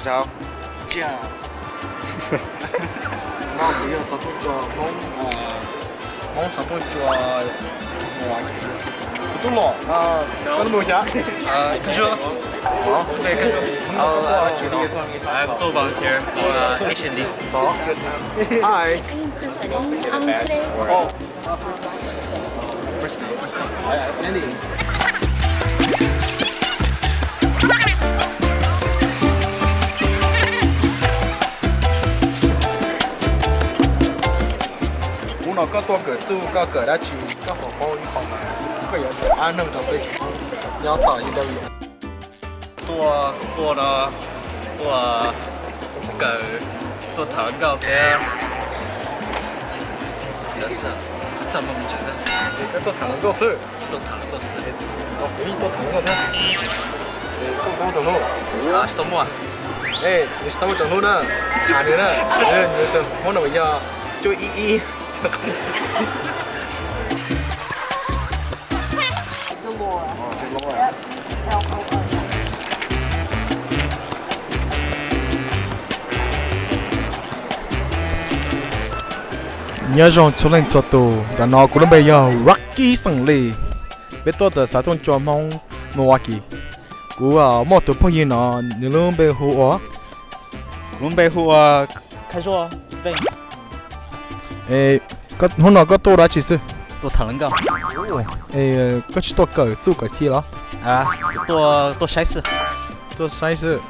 Ntsia, no kuv yog xov tooj cua Hmoob, Hmoob xov tooj cua Milwaukee. Kuv tub los, koj lub npe hu cas? Kuv tuaj volunteer for Asian League. Hi. Hnub no koj tuaj kawm txuj, koj kawm dab tsi, koj puas paub ib qho mas koj yuav tau ab neeg rau peb nyob tom U W? Tuaj, tuaj no, tuaj kawm, tuaj tham hluas nkauj thiab. Koj tuaj tham hluas nkauj xwb? Tuaj tham hluas nkauj xwb. Kuv yeej tuaj tham hluas nkauj thiab. Koj paub tus hlub? Tsis tau muaj. Nws tsis tau muaj tus hlub na. Tham nws na. Nws tus Hmoob no yog cuaj ib ib. Nyob zoo txhua leej txhua tus, ntawm no kuv lub npe yog Rocky Xeem Lis. Peb tuaj tom xov tooj cua Hmoob Milwaukee. Kuv muaj tus phooj ywg no, nws lub npe hu ua, kuv lub npe hu ua Kha Zuaj Veej. Hnub no koj tuaj ua dab tsi xwb? Tuaj tham hluas nkauj. Koj tsis tuaj kawm txuj kawm ci los? Tuaj, tuaj saib xwb. Tuaj saib xwb.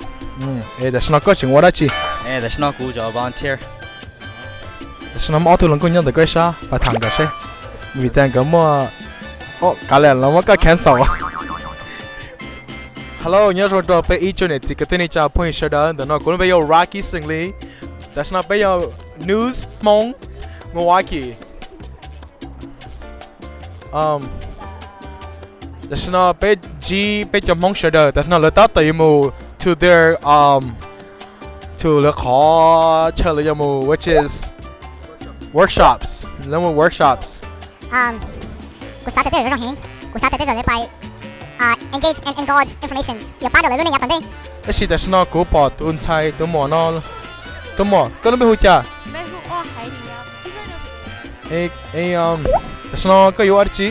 Es tam sim no koj tseem ua dab tsi? Tam sim no kuv cov volunteer. Tam sim no muaj ob tug hluas nkauj nyob ntawm koj ib sab, pab tham nkawd seb, vim tias nkawd muaj, kav liam los muab koj cancel. Hello, nyob zoo rau peb ib tsoom niam txiv kwv tij neej tsa phooj ywg sawv daws. Ntawm no kuv lub npe yog Rocky Xeem Lis. Tam sim no peb yog News Hmoob Milwaukee. Tam sim no peb ntsib peb cov Hmoob sawv daws, tam sim no lawv tab tom yuav mus to their, um, to lawv qhov chaw lawv yuav mus, which is workshops. Lawv mus workshops. Kuv xav tias tej zaum zoo heev, kuv xav tias tej zaum lawv pais engage and engorge information yuav pab rau lawv lub neej yav tom ntej. Tab sis tam sim no kuv pom tus ntxhais, tus muam no, tus muam, koj lub npe hu cas? Tam sim no koj yuav ua dab tsi?